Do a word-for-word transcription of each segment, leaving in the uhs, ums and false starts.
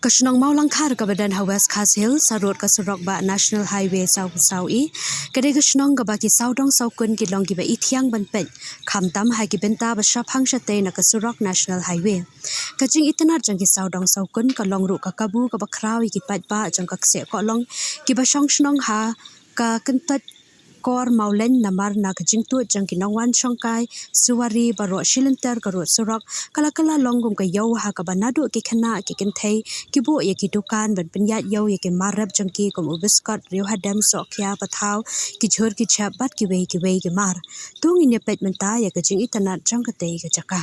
Shnong Mawlangkhar kaba don ha West Khasi Hills, harud ka surok bah National Highway saw phew saw E, ka dei ka shnong kaba ki sawdong sawkun ki long kiba ithiang ban peit, khamtam ha ki bynta ba shaphang shatei na ka surok National Highway. Ka jingitynnad jong ki sawdong sawkun ka long ruh ka kabu kaba khraw ïa ki paidbah jong ka kseh kohlong kiba shong shnong ha ka kyntoit kor Mawleng namar na ka jingtuid jong ki nongwan shongkai suwari baroh shilynter ka rud surok ka la kylla long kum ka ïew ha kaba naduh ki khynnah ki kynthei ki buh ïa ki dukan ban pynïaid ïew ïa ki mar rep jong ki kum u biskot, riewhadem, sohkhia, pathaw, ki jhur ki jhep bad kiwei kiwei ki mar. To ngin ïa peit mynta ïa ka jingitynnad jong katei ka jaka.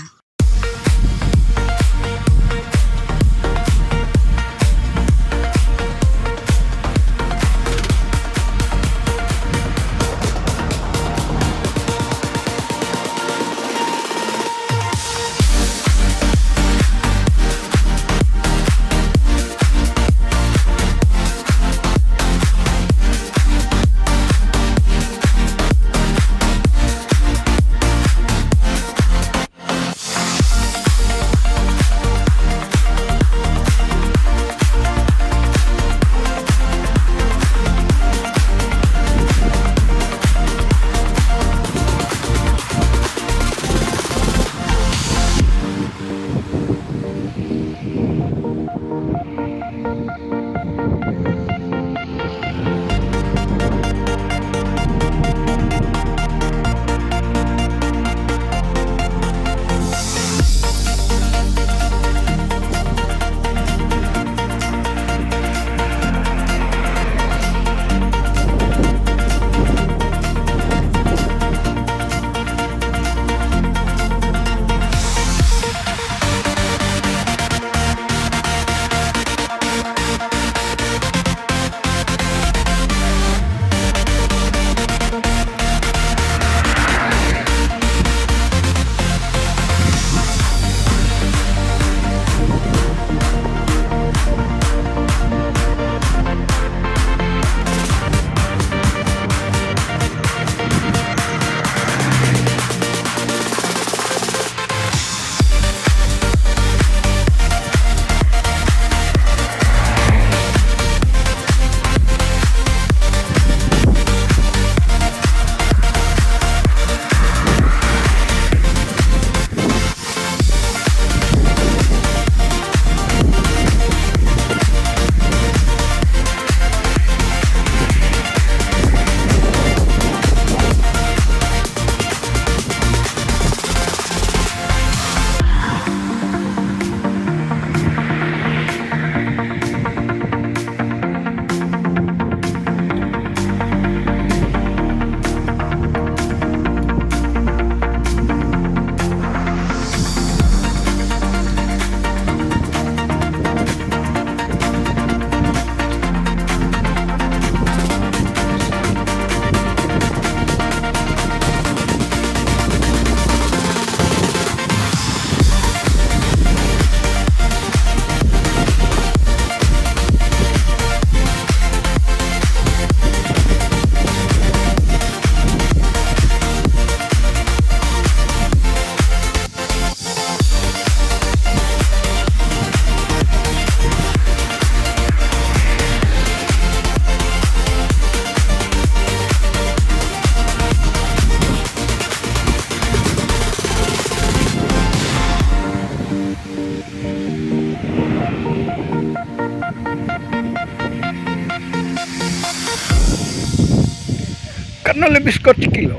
Katno le biskot shi kilo?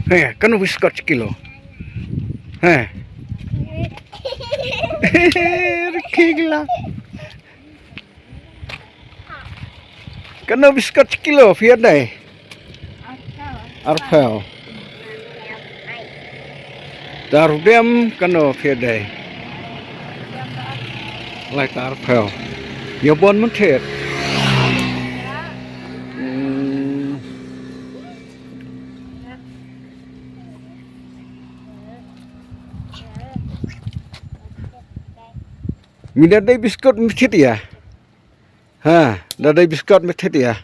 He, katno biskot shi kilo? He. Rikhi gila. Katno biskot shi kilo phi ïa dei? Arphew. Te arphew katno phi ïa dei? Lai te arphew. Ïa bon mynta. Hmm. Mi da dei biskot mi thied ïa. Ha, da dei biskot mi thied ïa.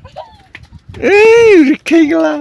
Ei, rikhi gila.